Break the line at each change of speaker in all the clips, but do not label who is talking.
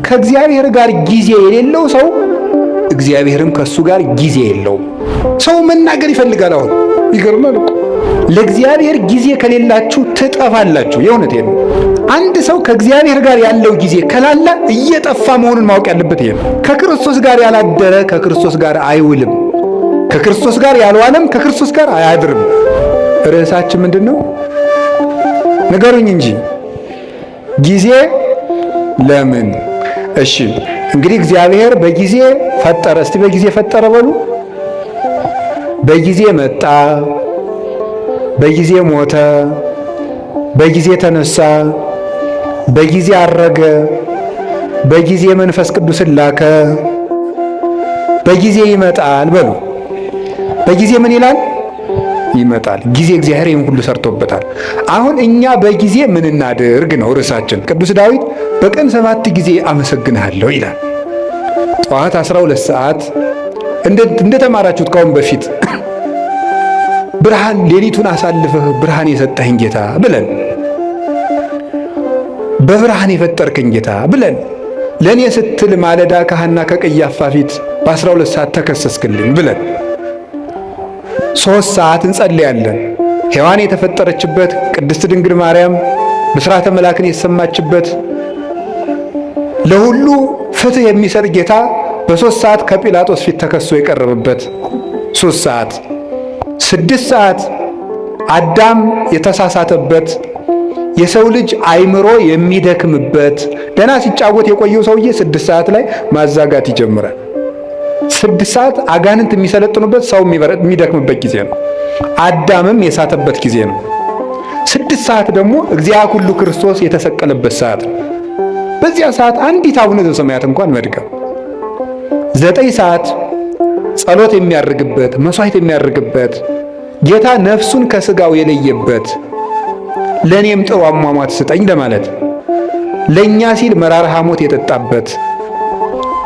ከእግዚአብሔር ጋር ጊዜ የሌለው ሰው እግዚአብሔርም ከእሱ ጋር ጊዜ የለውም። ሰው መናገር ይፈልጋል። አሁን ይገርማል እኮ ለእግዚአብሔር ጊዜ ከሌላችሁ ትጠፋላችሁ። የእውነቴን ነው። አንድ ሰው ከእግዚአብሔር ጋር ያለው ጊዜ ከላላ እየጠፋ መሆኑን ማወቅ ያለበት ይሄ ነው። ከክርስቶስ ጋር ያላደረ ከክርስቶስ ጋር አይውልም። ከክርስቶስ ጋር ያልዋለም ከክርስቶስ ጋር አያድርም። ርዕሳችን ምንድን ነው? ንገሩኝ እንጂ ጊዜ ለምን? እሺ እንግዲህ እግዚአብሔር በጊዜ ፈጠረ። እስቲ በጊዜ ፈጠረ በሉ። በጊዜ መጣ፣ በጊዜ ሞተ፣ በጊዜ ተነሳ፣ በጊዜ አረገ፣ በጊዜ መንፈስ ቅዱስን ላከ፣ በጊዜ ይመጣል በሉ። በጊዜ ምን ይላል? ይመጣል። ጊዜ እግዚአብሔር ይህን ሁሉ ሰርቶበታል። አሁን እኛ በጊዜ ምን እናድርግ ነው ርዕሳችን። ቅዱስ ዳዊት በቀን 7 ጊዜ አመሰግንሃለሁ ይላል። ጠዋት 12 ሰዓት እንደተማራችሁት ካሁን በፊት ብርሃን ሌሊቱን አሳልፈህ ብርሃን የሰጠኸኝ ጌታ ብለን፣ በብርሃን የፈጠርከኝ ጌታ ብለን፣ ለእኔ ስትል ማለዳ ከሐና ከቀያፋ ፊት በ12 ሰዓት ተከሰስክልኝ ብለን 3 ሰዓት እንጸልያለን። ሔዋን የተፈጠረችበት፣ ቅድስት ድንግል ማርያም ብስራተ መላክን የሰማችበት፣ ለሁሉ ፍትሕ የሚሰጥ ጌታ በ3 ሰዓት ከጲላጦስ ፊት ተከሶ የቀረበበት 3 ሰዓት፣ 6 ሰዓት አዳም የተሳሳተበት፣ የሰው ልጅ አይምሮ የሚደክምበት፣ ደህና ሲጫወት የቆየው ሰውዬ 6 ሰዓት ላይ ማዛጋት ይጀምራል። 6 ሰዓት አጋንንት የሚሰለጥኑበት፣ ሰው የሚደክምበት ጊዜ ነው። አዳምም የሳተበት ጊዜ ነው። 6 ሰዓት ደግሞ እግዚአ ኩሉ ክርስቶስ የተሰቀለበት ሰዓት ነው። በዚያ ሰዓት አንዲት አቡነ ዘበሰማያት እንኳን መድገም፣ 9 ሰዓት ጸሎት የሚያርግበት፣ መስዋዕት የሚያርግበት፣ ጌታ ነፍሱን ከስጋው የለየበት፣ ለኔም ጥሩ አሟሟት ስጠኝ ለማለት ለኛ ሲል መራራ ሐሞት የጠጣበት፣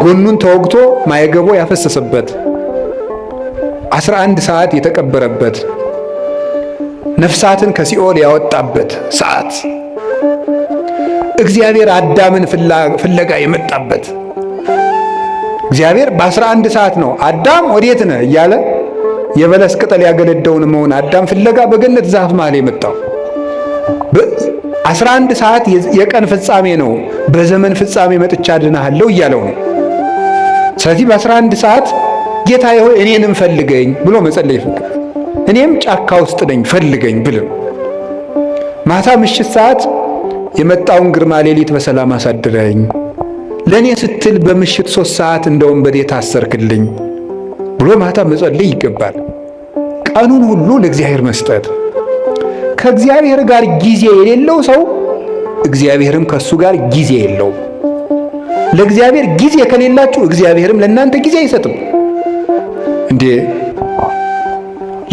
ጎኑን ተወግቶ ማየገቦ ያፈሰሰበት፣ 11 ሰዓት የተቀበረበት፣ ነፍሳትን ከሲኦል ያወጣበት ሰዓት፣ እግዚአብሔር አዳምን ፍለጋ የመጣበት፣ እግዚአብሔር በ11 ሰዓት ነው አዳም ወዴት ነህ እያለ የበለስ ቅጠል ያገለደውን መሆን አዳም ፍለጋ በገነት ዛፍ መሃል የመጣው 11 ሰዓት የቀን ፍጻሜ ነው። በዘመን ፍጻሜ መጥቻ አድንሃለሁ እያለው ነው። ስለዚህ በ11 ሰዓት ጌታዬ ሆይ እኔንም ፈልገኝ ብሎ መጸለይ ይፈቅዳል። እኔም ጫካ ውስጥ ነኝ ፈልገኝ ብልም፣ ማታ ምሽት ሰዓት የመጣውን ግርማ ሌሊት በሰላም አሳድረኝ፣ ለእኔ ስትል በምሽት 3 ሰዓት እንደ ወንበዴ ታሰርክልኝ ብሎ ማታ መጸለይ ይገባል። ቀኑን ሁሉ ለእግዚአብሔር መስጠት። ከእግዚአብሔር ጋር ጊዜ የሌለው ሰው እግዚአብሔርም ከእሱ ጋር ጊዜ የለውም። ለእግዚአብሔር ጊዜ ከሌላችሁ እግዚአብሔርም ለእናንተ ጊዜ አይሰጥም። እንዴ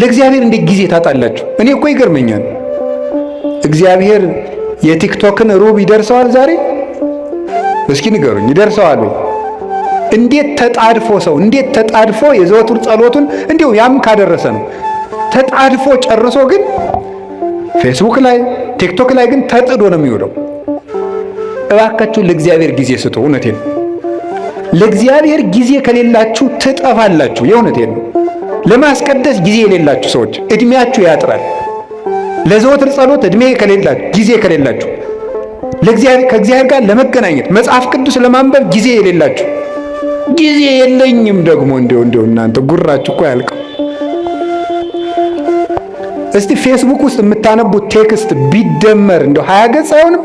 ለእግዚአብሔር እንዴት ጊዜ ታጣላችሁ? እኔ እኮ ይገርመኛል። እግዚአብሔር የቲክቶክን ሩብ ይደርሰዋል ዛሬ? እስኪ ንገሩኝ፣ ይደርሰዋል ወይ? እንዴት ተጣድፎ ሰው እንዴት ተጣድፎ የዘወትር ጸሎቱን እንዲሁ ያም ካደረሰ ነው ተጣድፎ ጨርሶ ግን ፌስቡክ ላይ ቲክቶክ ላይ ግን ተጥዶ ነው የሚውለው። እባካችሁ ለእግዚአብሔር ጊዜ ስጡ። እውነቴን ነው። ለእግዚአብሔር ጊዜ ከሌላችሁ ትጠፋላችሁ። የእውነቴን ነው። ለማስቀደስ ጊዜ የሌላችሁ ሰዎች እድሜያችሁ ያጥራል። ለዘወትር ጸሎት እድሜ ከሌላችሁ፣ ጊዜ ከሌላችሁ፣ ለእግዚአብሔር ከእግዚአብሔር ጋር ለመገናኘት መጽሐፍ ቅዱስ ለማንበብ ጊዜ የሌላችሁ፣ ጊዜ የለኝም ደግሞ እንደው እንደው እናንተ ጉራችሁ እኮ አያልቅም። እስቲ ፌስቡክ ውስጥ የምታነቡት text ቢደመር እንደው 20 ገጽ አይሆንም?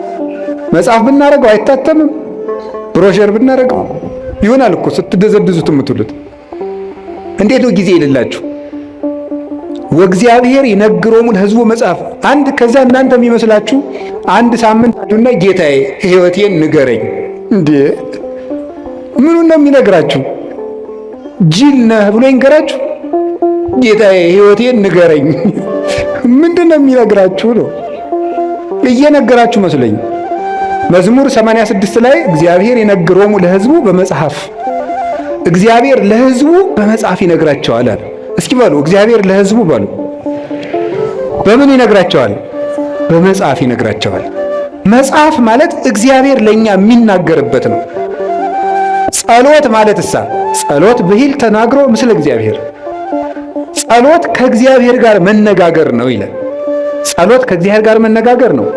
መጽሐፍ ብናደርገው አይታተምም? ብሮሸር ብናደርገው ይሆናል እኮ ስትደዘድዙት የምትሉት። እንዴት ነው ጊዜ የሌላችሁ? ወእግዚአብሔር ይነግሮሙ ለሕዝቡ መጽሐፍ አንድ ከዛ እናንተ የሚመስላችሁ አንድ ሳምንት አዱና ጌታዬ ሕይወቴን ንገረኝ። እንዴ ምኑን ነው የሚነግራችሁ? ጅል ነህ ብሎ ይንገራችሁ? ጌታዬ ሕይወቴን ንገረኝ ምንድን ነው የሚነግራችሁ ነው? እየነገራችሁ መስለኝ። መዝሙር 86 ላይ እግዚአብሔር ይነግሮሙ ለሕዝቡ በመጽሐፍ፣ እግዚአብሔር ለሕዝቡ በመጽሐፍ ይነግራቸዋል አለ። እስኪ በሉ እግዚአብሔር ለሕዝቡ በሉ። በምን ይነግራቸዋል? በመጽሐፍ ይነግራቸዋል። መጽሐፍ ማለት እግዚአብሔር ለኛ የሚናገርበት ነው። ጸሎት ማለት እሳ ጸሎት ብሂል ተናግሮ ምስለ እግዚአብሔር፣ ጸሎት ከእግዚአብሔር ጋር መነጋገር ነው ይላል። ጸሎት ከእግዚአብሔር ጋር መነጋገር ነው።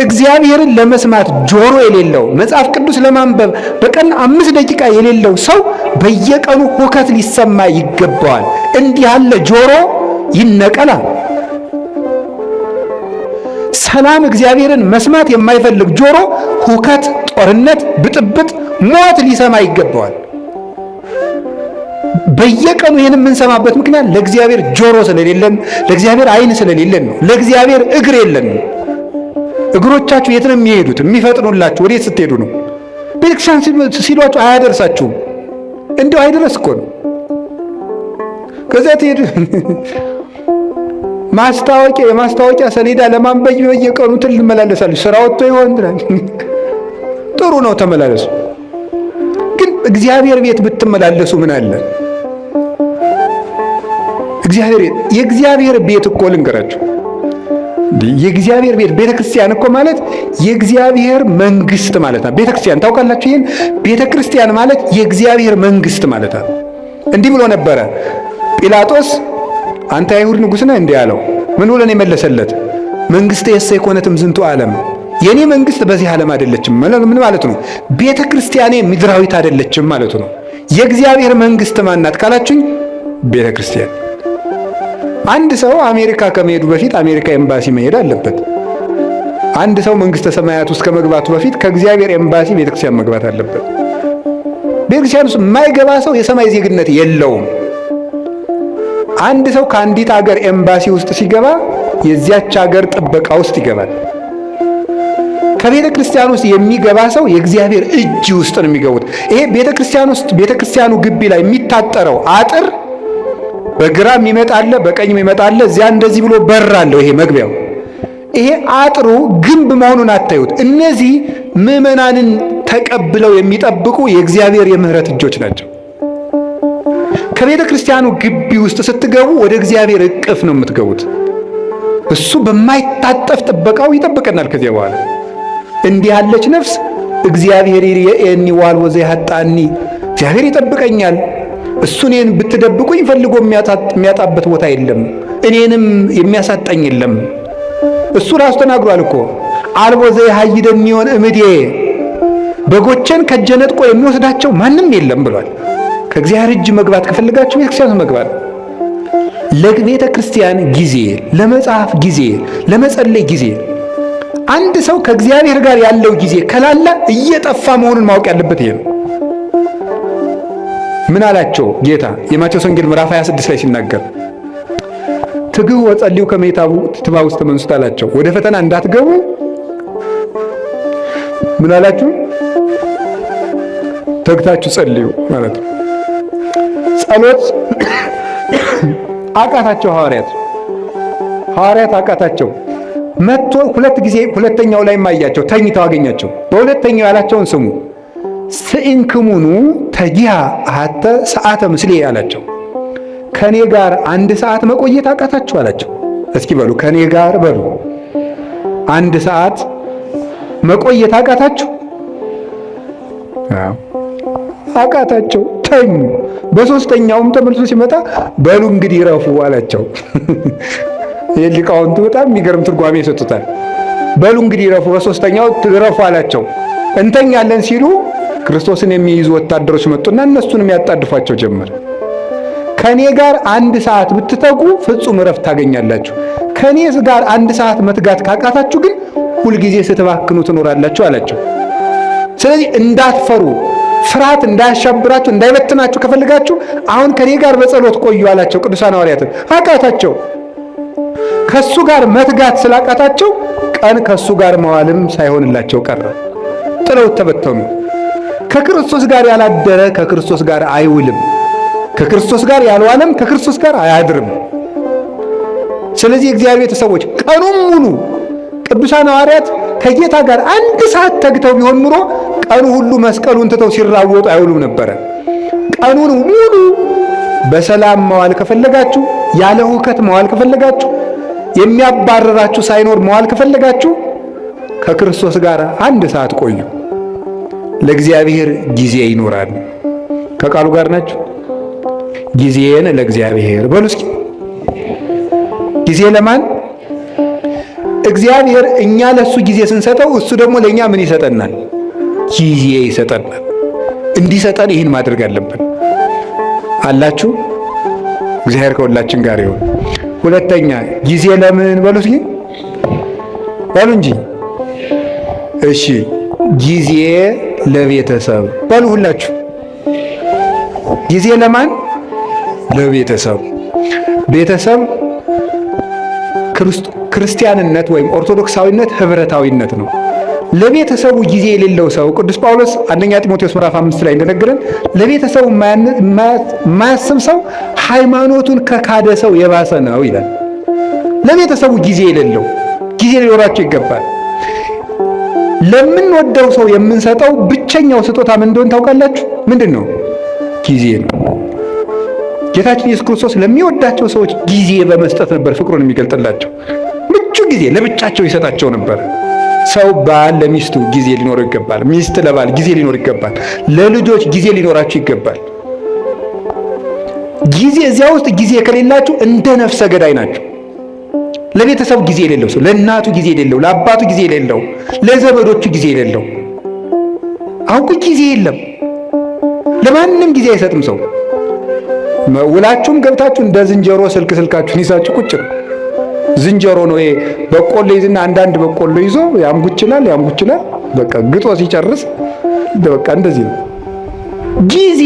እግዚአብሔርን ለመስማት ጆሮ የሌለው፣ መጽሐፍ ቅዱስ ለማንበብ በቀን 5 ደቂቃ የሌለው ሰው በየቀኑ ሁከት ሊሰማ ይገባዋል። እንዲህ ያለ ጆሮ ይነቀላል። ሰላም እግዚአብሔርን መስማት የማይፈልግ ጆሮ ሁከት፣ ጦርነት፣ ብጥብጥ፣ ሞት ሊሰማ ይገባዋል። በየቀኑ ይህን የምንሰማበት ምክንያት ለእግዚአብሔር ጆሮ ስለሌለን፣ ለእግዚአብሔር ዓይን ስለሌለን ነው። ለእግዚአብሔር እግር የለንም። እግሮቻችሁ የት ነው የሚሄዱት? የሚፈጥኑላችሁ ወዴት ስትሄዱ ነው? ቤተክርስቲያን ሲሏችሁ አያደርሳችሁም። እንዲያው አይደረስ እኮ ነው። ከዚያ ትሄዱ ማስታወቂያ የማስታወቂያ ሰሌዳ ለማንበብ በየቀኑ ትመላለሳለች። ስራ ወጥቶ ይሆን? ጥሩ ነው ተመላለሱ። ግን እግዚአብሔር ቤት ብትመላለሱ ምን አለ? እግዚአብሔር የእግዚአብሔር ቤት እኮ ልንገራችሁ፣ የእግዚአብሔር ቤት ቤተ ክርስቲያን እኮ ማለት የእግዚአብሔር መንግስት ማለት ነው። ቤተ ክርስቲያን ታውቃላችሁ? ይህን ቤተ ክርስቲያን ማለት የእግዚአብሔር መንግስት ማለት ነው። እንዲህ ብሎ ነበረ ጲላጦስ፣ አንተ አይሁድ ንጉሥ ነህ እንዲህ አለው። ምን ብሎ ነው የመለሰለት? መንግሥትየሰ ኢኮነት እምዝንቱ ዓለም፣ የኔ መንግስት በዚህ ዓለም አይደለችም። ምን ማለት ነው? ቤተ ክርስቲያኔ ምድራዊት አይደለችም ማለቱ ነው። የእግዚአብሔር መንግስት ማናት ካላችሁኝ ቤተ ክርስቲያን። አንድ ሰው አሜሪካ ከመሄዱ በፊት አሜሪካ ኤምባሲ መሄድ አለበት። አንድ ሰው መንግስተ ሰማያት ውስጥ ከመግባቱ በፊት ከእግዚአብሔር ኤምባሲ ቤተክርስቲያን መግባት አለበት። ቤተክርስቲያን ውስጥ የማይገባ ሰው የሰማይ ዜግነት የለውም። አንድ ሰው ከአንዲት ሀገር ኤምባሲ ውስጥ ሲገባ የዚያች ሀገር ጥበቃ ውስጥ ይገባል። ከቤተ ክርስቲያን ውስጥ የሚገባ ሰው የእግዚአብሔር እጅ ውስጥ ነው የሚገቡት። ይሄ ቤተ ክርስቲያን ውስጥ ቤተ ክርስቲያኑ ግቢ ላይ የሚታጠረው አጥር በግራ የሚመጣ አለ፣ በቀኝ የሚመጣ አለ። እዚያ እንደዚህ ብሎ በር አለው። ይሄ መግቢያው ይሄ አጥሩ ግንብ መሆኑን አታዩት። እነዚህ ምዕመናንን ተቀብለው የሚጠብቁ የእግዚአብሔር የምሕረት እጆች ናቸው። ከቤተ ክርስቲያኑ ግቢ ውስጥ ስትገቡ ወደ እግዚአብሔር እቅፍ ነው የምትገቡት። እሱ በማይታጠፍ ጥበቃው ይጠብቀናል። ከዚያ በኋላ እንዲህ ያለች ነፍስ እግዚአብሔር ይርኤኒ ወአልቦ ዘያኃጥአኒ፣ እግዚአብሔር ይጠብቀኛል፣ እሱ እኔን ብትደብቁኝ ፈልጎ የሚያጣበት ቦታ የለም፣ እኔንም የሚያሳጣኝ የለም። እሱ ራሱ ተናግሯል እኮ አልቦ ዘየሐይደኒ እምእዴየ፣ በጎቼን ከእጄ ነጥቆ የሚወስዳቸው ማንም የለም ብሏል። ከእግዚአብሔር እጅ መግባት ከፈለጋችሁ ቤተክርስቲያን መግባት፣ ለቤተ ክርስቲያን ጊዜ፣ ለመጽሐፍ ጊዜ፣ ለመጸለይ ጊዜ። አንድ ሰው ከእግዚአብሔር ጋር ያለው ጊዜ ከላላ እየጠፋ መሆኑን ማወቅ ያለበት ይሄ ነው። ምን አላቸው ጌታ የማቴዎስ ወንጌል ምዕራፍ 26 ላይ ሲናገር? ትግሁ ወጸልዩ ከመ ኢትባኡ ውስተ መንሱት አላቸው። ወደ ፈተና እንዳትገቡ ምን አላችሁ? ተግታችሁ ጸልዩ ማለት ነው። ጸሎት አቃታቸው ሐዋርያት። ሐዋርያት አቃታቸው። መጥቶ ሁለት ጊዜ ሁለተኛው ላይ ማያቸው ተኝተው አገኛቸው። በሁለተኛው ያላቸውን ስሙ። ስኢንክሙኑ ተጊሃ አሐተ ሰዓተ ምስሌ አላቸው። ከኔ ጋር አንድ ሰዓት መቆየት አቃታችሁ አላቸው። እስኪ በሉ ከኔ ጋር በሉ፣ አንድ ሰዓት መቆየት አቃታችሁ? አቃታቸው፣ ተኙ። በሶስተኛውም ተመልሶ ሲመጣ በሉ እንግዲህ ረፉ አላቸው። ይህ ሊቃውንቱ በጣም የሚገርም ትርጓሜ ይሰጡታል። በሉ እንግዲህ ረፉ፣ በሶስተኛው ረፉ አላቸው። እንተኛለን ሲሉ ክርስቶስን የሚይዙ ወታደሮች መጡና እነሱንም ያጣድፏቸው ጀመር። ከኔ ጋር አንድ ሰዓት ብትተጉ ፍጹም እረፍት ታገኛላችሁ። ከኔ ጋር አንድ ሰዓት መትጋት ካቃታችሁ ግን ሁልጊዜ ስትባክኑ ትኖራላችሁ አላቸው። ስለዚህ እንዳትፈሩ፣ ፍርሃት እንዳያሻብራችሁ እንዳይበትናችሁ ከፈልጋችሁ አሁን ከኔ ጋር በጸሎት ቆዩ አላቸው። ቅዱሳን ሐዋርያትን አቃታቸው። ከሱ ጋር መትጋት ስላቃታቸው ቀን ከሱ ጋር መዋልም ሳይሆንላቸው ቀረ። ጥለውት ተበተኑ። ከክርስቶስ ጋር ያላደረ ከክርስቶስ ጋር አይውልም። ከክርስቶስ ጋር ያልዋለም ከክርስቶስ ጋር አያድርም። ስለዚህ የእግዚአብሔር ቤተሰቦች ቀኑን ሙሉ ቅዱሳን ሐዋርያት ከጌታ ጋር አንድ ሰዓት ተግተው ቢሆን ኑሮ ቀኑ ሁሉ መስቀሉን ትተው ሲራወጡ አይውሉም ነበረ። ቀኑን ሙሉ በሰላም መዋል ከፈለጋችሁ፣ ያለ ሁከት መዋል ከፈለጋችሁ፣ የሚያባረራችሁ ሳይኖር መዋል ከፈለጋችሁ ከክርስቶስ ጋር አንድ ሰዓት ቆዩ። ለእግዚአብሔር ጊዜ ይኖራል። ከቃሉ ጋር ናችሁ። ጊዜን ለእግዚአብሔር በሉ እስኪ። ጊዜ ለማን? እግዚአብሔር እኛ ለእሱ ጊዜ ስንሰጠው እሱ ደግሞ ለእኛ ምን ይሰጠናል? ጊዜ ይሰጠናል። እንዲሰጠን ይህን ማድረግ አለብን። አላችሁ። እግዚአብሔር ከሁላችን ጋር ይሁን። ሁለተኛ ጊዜ ለምን በሉ እስኪ በሉ እንጂ። እሺ ጊዜ ለቤተሰብ በሉ ሁላችሁ። ጊዜ ለማን? ለቤተሰብ። ቤተሰብ ክርስቲያንነት ወይም ኦርቶዶክሳዊነት ህብረታዊነት ነው። ለቤተሰቡ ጊዜ የሌለው ሰው ቅዱስ ጳውሎስ አንደኛ ጢሞቴዎስ ምዕራፍ 5 ላይ እንደነገረን ለቤተሰቡ የማያስብ ሰው ሃይማኖቱን ከካደ ሰው የባሰ ነው ይላል። ለቤተሰቡ ጊዜ የሌለው ጊዜ ሊኖራቸው ይገባል። ለምንወደው ሰው የምንሰጠው ብቸኛው ስጦታ ምን እንደሆነ ታውቃላችሁ? ምንድን ነው? ጊዜ ነው። ጌታችን ኢየሱስ ክርስቶስ ለሚወዳቸው ሰዎች ጊዜ በመስጠት ነበር ፍቅሩን የሚገልጥላቸው። ምቹ ጊዜ ለብቻቸው ይሰጣቸው ነበር። ሰው ባል ለሚስቱ ጊዜ ሊኖረው ይገባል። ሚስት ለባል ጊዜ ሊኖር ይገባል። ለልጆች ጊዜ ሊኖራቸው ይገባል። ጊዜ እዚያ ውስጥ ጊዜ ከሌላችሁ እንደ ነፍሰ ገዳይ ናቸው። ለቤተሰቡ ጊዜ የሌለው ሰው፣ ለእናቱ ጊዜ የሌለው፣ ለአባቱ ጊዜ የሌለው፣ ለዘመዶቹ ጊዜ የሌለው፣ አሁን ጊዜ የለም። ለማንም ጊዜ አይሰጥም ሰው። ውላችሁም ገብታችሁ እንደ ዝንጀሮ ስልክ ስልካችሁን ይዛችሁ ቁጭ ነው። ዝንጀሮ ነው ይሄ። በቆሎ ይዝና አንዳንድ በቆሎ ይዞ ያምጉችላል ያምጉችላል። በቃ ግጦ ሲጨርስ በቃ እንደዚህ ነው። ጊዜ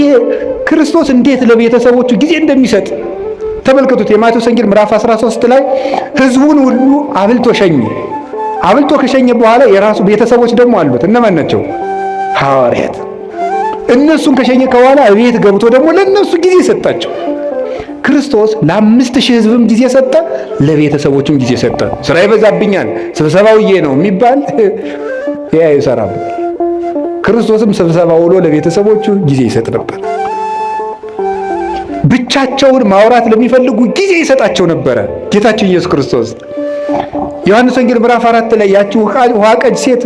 ክርስቶስ እንዴት ለቤተሰቦቹ ጊዜ እንደሚሰጥ ተመልከቱት። የማቴዎስ ወንጌል ምዕራፍ 13 ላይ ሕዝቡን ሁሉ አብልቶ ሸኘ። አብልቶ ከሸኘ በኋላ የራሱ ቤተሰቦች ደግሞ አሉት። እነማን ናቸው? ሐዋርያት። እነሱን ከሸኘ ከበኋላ ቤት ገብቶ ደግሞ ለእነሱ ጊዜ ሰጣቸው። ክርስቶስ ለ5000 ሕዝብም ጊዜ ሰጠ፣ ለቤተሰቦቹም ጊዜ ሰጠ። ስራ ይበዛብኛል ስብሰባውዬ ነው የሚባል ያ አይሰራም። ክርስቶስም ስብሰባ ውሎ ለቤተሰቦቹ ጊዜ ይሰጥ ነበር። ብቻቸውን ማውራት ለሚፈልጉ ጊዜ ይሰጣቸው ነበረ ጌታችን ኢየሱስ ክርስቶስ። ዮሐንስ ወንጌል ምዕራፍ 4 ላይ ያቺ ውሃ ቀጅ ሴት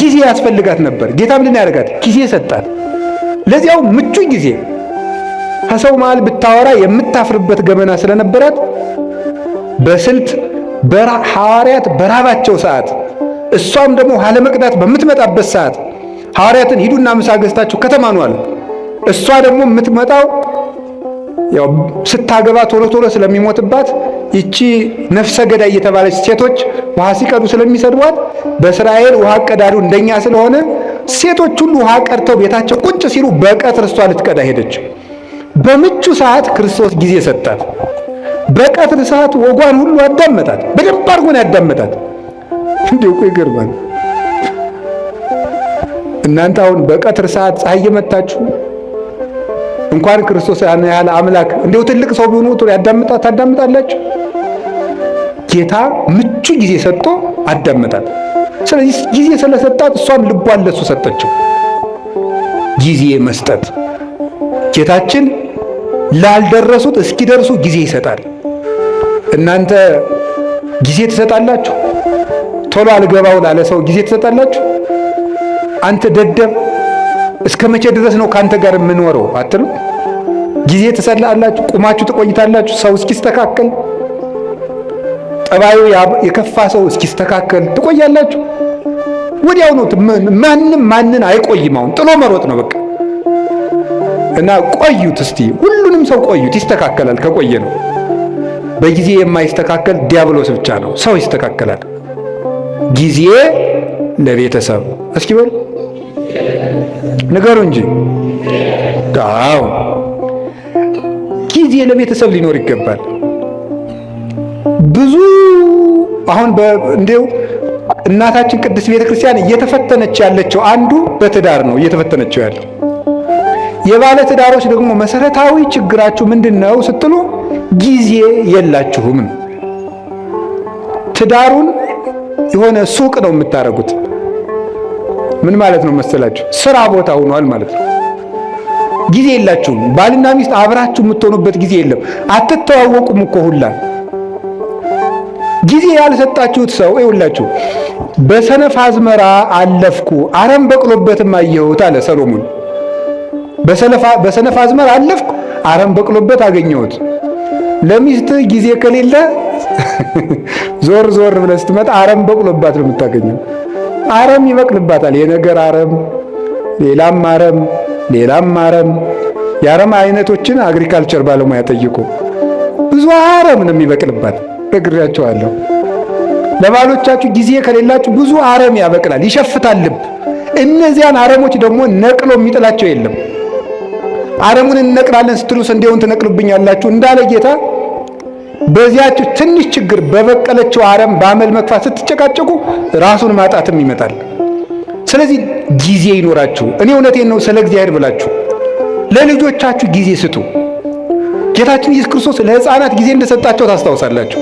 ጊዜ ያስፈልጋት ነበር። ጌታ ምንድን ያደርጋት? ጊዜ ሰጣት። ለዚያው ምቹ ጊዜ ከሰው መሃል ብታወራ የምታፍርበት ገመና ስለነበራት በስልት ሐዋርያት በራባቸው ሰዓት እሷም ደግሞ ውሃ ለመቅዳት በምትመጣበት ሰዓት ሐዋርያትን ሂዱና ምሳ ገዝታችሁ ከተማ ነው አለ። እሷ ደግሞ የምትመጣው ያው ስታገባ ቶሎ ቶሎ ስለሚሞትባት ይቺ ነፍሰ ገዳይ እየተባለች ሴቶች ውሃ ሲቀዱ ስለሚሰድቧት በእስራኤል ውሃ ቀዳዱ እንደኛ ስለሆነ ሴቶች ሁሉ ውሃ ቀድተው ቤታቸው ቁጭ ሲሉ በቀትር እሷ ልትቀዳ ሄደች። በምቹ ሰዓት ክርስቶስ ጊዜ ሰጣት። በቀትር ሰዓት ወጓን ሁሉ አዳመጣት። በደንብ አድርጎ ነው ያዳመጣት። እንዲሁ እኮ ይገርማል። እናንተ አሁን በቀትር ሰዓት ፀሐይ እየመታችሁ እንኳን ክርስቶስ ያን ያህል አምላክ እንዲሁ ትልቅ ሰው ቢሆኑ ጥሩ ያዳምጣት ታዳምጣላችሁ። ጌታ ምቹ ጊዜ ሰጥቶ አዳመጣት። ስለዚህ ጊዜ ስለሰጣት እሷም ልቧን ለሱ ሰጠችው። ጊዜ መስጠት ጌታችን ላልደረሱት እስኪደርሱ ጊዜ ይሰጣል። እናንተ ጊዜ ትሰጣላችሁ? ቶሎ አልገባው ላለ ሰው ጊዜ ትሰጣላችሁ? አንተ ደደብ እስከ መቼ ድረስ ነው ከአንተ ጋር የምኖረው አትሉ? ጊዜ ትሰጣላችሁ? ቁማችሁ ትቆይታላችሁ? ሰው እስኪስተካከል ጠባዩ የከፋ ሰው እስኪስተካከል ትቆያላችሁ? ወዲያው ነው። ማንም ማንን አይቆይም። አሁን ጥሎ መሮጥ ነው በቃ። እና ቆዩት እስቲ ሁሉንም ሰው ቆዩት፣ ይስተካከላል። ከቆየ ነው። በጊዜ የማይስተካከል ዲያብሎስ ብቻ ነው። ሰው ይስተካከላል። ጊዜ ለቤተሰብ እስኪ በሉ ንገሩ እንጂ። አዎ ጊዜ ለቤተሰብ ሊኖር ይገባል። ብዙ አሁን እንዲው እናታችን ቅድስት ቤተክርስቲያን እየተፈተነች ያለችው አንዱ በትዳር ነው እየተፈተነችው ያለው። የባለ ትዳሮች ደግሞ መሰረታዊ ችግራችሁ ምንድን ነው ስትሉ ጊዜ የላችሁም። ትዳሩን የሆነ ሱቅ ነው የምታደርጉት። ምን ማለት ነው መሰላችሁ? ስራ ቦታ ሆኗል ማለት ነው። ጊዜ የላችሁም። ባልና ሚስት አብራችሁ የምትሆኑበት ጊዜ የለም። አትተዋወቁም እኮ ሁላ። ጊዜ ያልሰጣችሁት ሰው ይውላችሁ፣ በሰነፍ አዝመራ አለፍኩ አረም በቅሎበትም አየሁት አለ ሰሎሞን። በሰነፍ አዝመራ አለፍኩ አረም በቅሎበት አገኘሁት። ለሚስት ጊዜ ከሌለ ዞር ዞር ብለህ ስትመጣ አረም በቅሎባት ነው የምታገኘው። አረም ይበቅልባታል። የነገር አረም፣ ሌላም አረም፣ ሌላም አረም። የአረም አይነቶችን agriculture ባለሙያ ጠይቁ። ብዙ አረም ነው የሚበቅልባት፣ ነግሬያቸዋለሁ። ለባሎቻችሁ ጊዜ ከሌላችሁ ብዙ አረም ያበቅላል፣ ይሸፍታል ልብ። እነዚያን አረሞች ደግሞ ነቅሎ የሚጥላቸው የለም። አረሙን እንነቅላለን ስትሉ ስንዴውን ትነቅሉብኛላችሁ እንዳለ ጌታ በዚያችሁ ትንሽ ችግር በበቀለችው አረም በአመል መግፋት ስትጨቃጨቁ ራሱን ማጣትም ይመጣል። ስለዚህ ጊዜ ይኖራችሁ። እኔ እውነቴን ነው፣ ስለ እግዚአብሔር ብላችሁ ለልጆቻችሁ ጊዜ ስጡ። ጌታችን ኢየሱስ ክርስቶስ ለሕፃናት ጊዜ እንደሰጣቸው ታስታውሳላችሁ።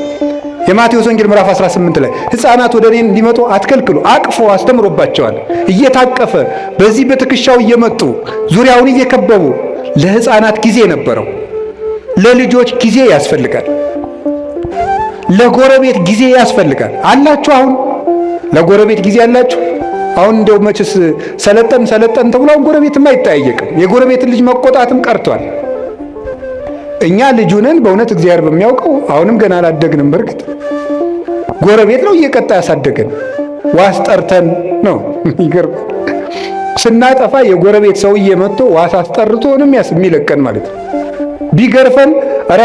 የማቴዎስ ወንጌል ምዕራፍ 18 ላይ ሕፃናት ወደ እኔ እንዲመጡ አትከልክሉ፣ አቅፎ አስተምሮባቸዋል። እየታቀፈ በዚህ በትከሻው እየመጡ ዙሪያውን እየከበቡ ለሕፃናት ጊዜ ነበረው። ለልጆች ጊዜ ያስፈልጋል። ለጎረቤት ጊዜ ያስፈልጋል። አላችሁ? አሁን ለጎረቤት ጊዜ አላችሁ? አሁን እንደው መችስ ሰለጠን ሰለጠን ተብሎ አሁን ጎረቤትም አይጠያየቅም። የጎረቤትን ልጅ መቆጣትም ቀርቷል። እኛ ልጁንን በእውነት እግዚአብሔር በሚያውቀው አሁንም ገና አላደግንም። በእርግጥ ጎረቤት ነው እየቀጣ ያሳደገን። ዋስ ጠርተን ነው። ይገርም። ስናጠፋ የጎረቤት ሰውዬ መጥቶ ዋስ አስጠርቶንም የሚለቀን ማለት ነው። ቢገርፈን ኧረ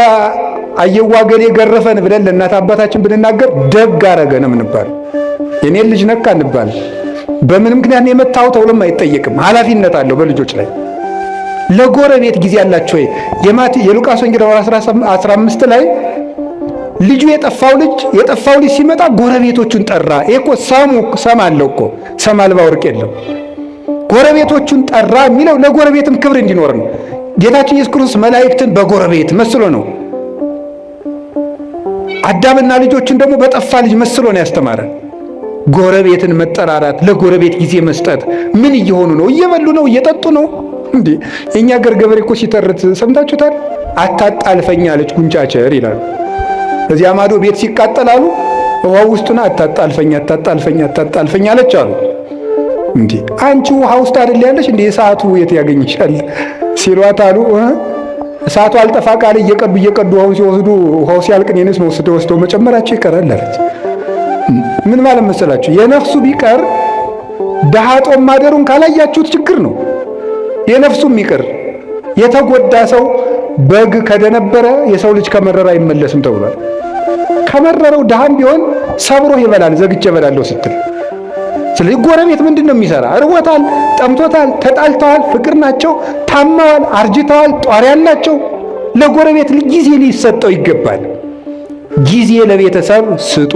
አየዋ ገሌ ገረፈን ብለን ለእናት አባታችን ብንናገር ደግ አረገ ነው የምንባል። የኔን ልጅ ነካ እንባል። በምን ምክንያት ነው የመታው ተብሎም አይጠየቅም። ኃላፊነት አለው በልጆች ላይ። ለጎረቤት ጊዜ አላቸው ወይ? የሉቃስ ወንጌል 15 ላይ ልጁ የጠፋው ልጅ ሲመጣ ጎረቤቶቹን ጠራ። ይሄ እኮ ሰሙ ሰም አለው እኮ፣ ሰም አልባ ወርቅ የለም። ጎረቤቶቹን ጠራ የሚለው ለጎረቤትም ክብር እንዲኖር ነው። ጌታችን ኢየሱስ ክርስቶስ መላእክትን በጎረቤት መስሎ ነው። አዳምና ልጆችን ደግሞ በጠፋ ልጅ መስሎ ነው ያስተማረ። ጎረቤትን መጠራራት፣ ለጎረቤት ጊዜ መስጠት። ምን እየሆኑ ነው? እየበሉ ነው? እየጠጡ ነው? እንዴ የኛ ሀገር ገበሬ እኮ ሲተርት ሰምታችሁታል። አታጣልፈኝ አለች ጉንጫቸር ይላሉ። እዚያ ማዶ ቤት ሲቃጠላሉ ውሃ ውስጡን አታጣልፈኝ፣ አታጣልፈኝ፣ አታጣልፈኝ አለች አሉ። እንዴ አንቺ ውሃ ውስጥ አይደል ያለሽ? እንዴ እሳቱ የት ያገኝሻል ሲሏት አሉ እሳቱ አልጠፋ ቃል እየቀዱ እየቀዱ ውሃውን ሲወስዱ ውሃው ሲያልቅ እኔንስ ወስደው ወስደው መጨመራቸው ይቀራል አለች። ምን ማለት መሰላችሁ? የነፍሱ ቢቀር ድሃ ጦም ማደሩን ካላያችሁት ችግር ነው። የነፍሱም ይቅር የተጎዳ ሰው በግ ከደነበረ የሰው ልጅ ከመረረ አይመለስም ተብሏል። ከመረረው ድሃም ቢሆን ሰብሮ ይበላል፣ ዘግቼ እበላለሁ ስትል። ስለዚህ ጎረቤት ምንድን ነው የሚሰራ? እርቦታል፣ ጠምቶታል፣ ተጣልተዋል፣ ፍቅር ናቸው፣ ታመዋል፣ አርጅተዋል፣ ጧሪ ያላቸው። ለጎረቤት ጊዜ ሊሰጠው ይገባል። ጊዜ ለቤተሰብ ስጡ።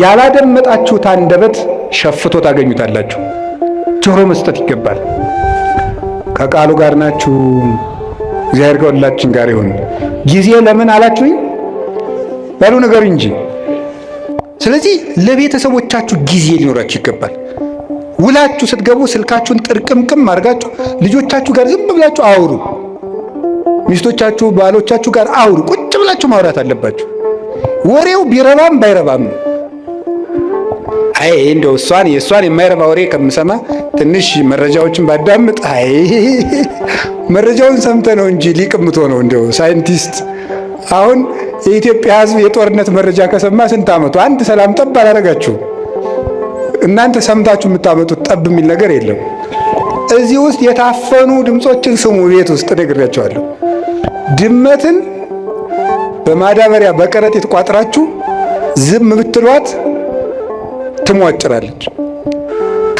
ያላደመጣችሁት አንደበት ሸፍቶ ታገኙታላችሁ። ጆሮ መስጠት ይገባል። ከቃሉ ጋር ናችሁ። እግዚአብሔር ከሁላችን ጋር ይሁን። ጊዜ ለምን አላችሁኝ? በሉ ነገር እንጂ። ስለዚህ ለቤተሰቦቻችሁ ጊዜ ሊኖራችሁ ይገባል። ውላችሁ ስትገቡ ስልካችሁን ጥርቅምቅም አድርጋችሁ ልጆቻችሁ ጋር ዝም ብላችሁ አውሩ። ሚስቶቻችሁ፣ ባሎቻችሁ ጋር አውሩ። ቁጭ ብላችሁ ማውራት አለባችሁ። ወሬው ቢረባም ባይረባም፣ አይ እንደው እሷን የእሷን የማይረባ ወሬ ከምሰማ ትንሽ መረጃዎችን ባዳምጥ፣ አይ መረጃውን ሰምተ ነው እንጂ ሊቅ ነው እንደው ሳይንቲስት። አሁን የኢትዮጵያ ሕዝብ የጦርነት መረጃ ከሰማ ስንት ዓመቱ? አንድ ሰላም ጠብ አላደረጋችሁም። እናንተ ሰምታችሁ የምታመጡት ጠብ የሚል ነገር የለም። እዚህ ውስጥ የታፈኑ ድምፆችን ስሙ። ቤት ውስጥ ነግሬያቸዋለሁ። ድመትን በማዳበሪያ በከረጢት ቋጥራችሁ ዝም ብትሏት ትሟጭራለች።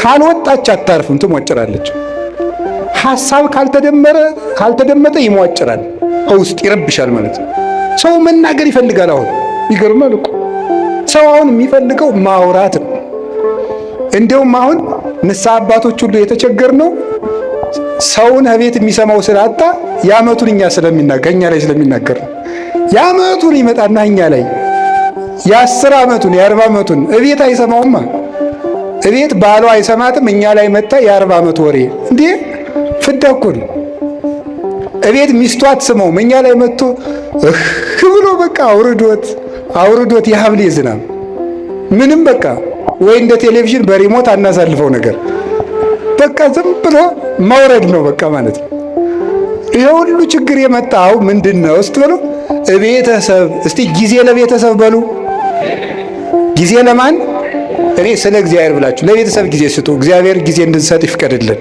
ካልወጣች አታርፍም፣ ትሟጭራለች። ሐሳብ ካልተደመረ ካልተደመጠ ይሟጭራል፣ ውስጥ ይረብሻል ማለት ነው። ሰው መናገር ይፈልጋል። አሁን ይገርማል እኮ ሰው አሁን የሚፈልገው ማውራት ነው። እንደውም አሁን ንስሐ አባቶች ሁሉ የተቸገር ነው ሰውን እቤት የሚሰማው ስላጣ የዓመቱን እኛ ስለሚናገር እኛ ላይ ስለሚናገር ነው። የዓመቱን ይመጣና እኛ ላይ የ10 ዓመቱን የ40 ዓመቱን እቤት አይሰማውማ። እቤት ባሏ አይሰማትም። እኛ ላይ መጣ የ40 ዓመት ወሬ እንዴ ፍዳ እኮ ነው። እቤት ሚስቱ አትሰማውም። እኛ ላይ መጥቶ እህ ብሎ በቃ አውርዶት አውርዶት የሐምሌ ዝናብ። ምንም በቃ ወይ እንደ ቴሌቪዥን በ remote አናሳልፈው ነገር በቃ ዝም ብሎ መውረድ ነው በቃ ማለት ነው። ይሄ ሁሉ ችግር የመጣው ምንድን ነው ስትበሉ፣ ቤተሰብ። እስቲ ጊዜ ለቤተሰብ በሉ። ጊዜ ለማን? እኔ ስለ እግዚአብሔር ብላችሁ ለቤተሰብ ጊዜ ስጡ። እግዚአብሔር ጊዜ እንድንሰጥ ይፍቀድልን።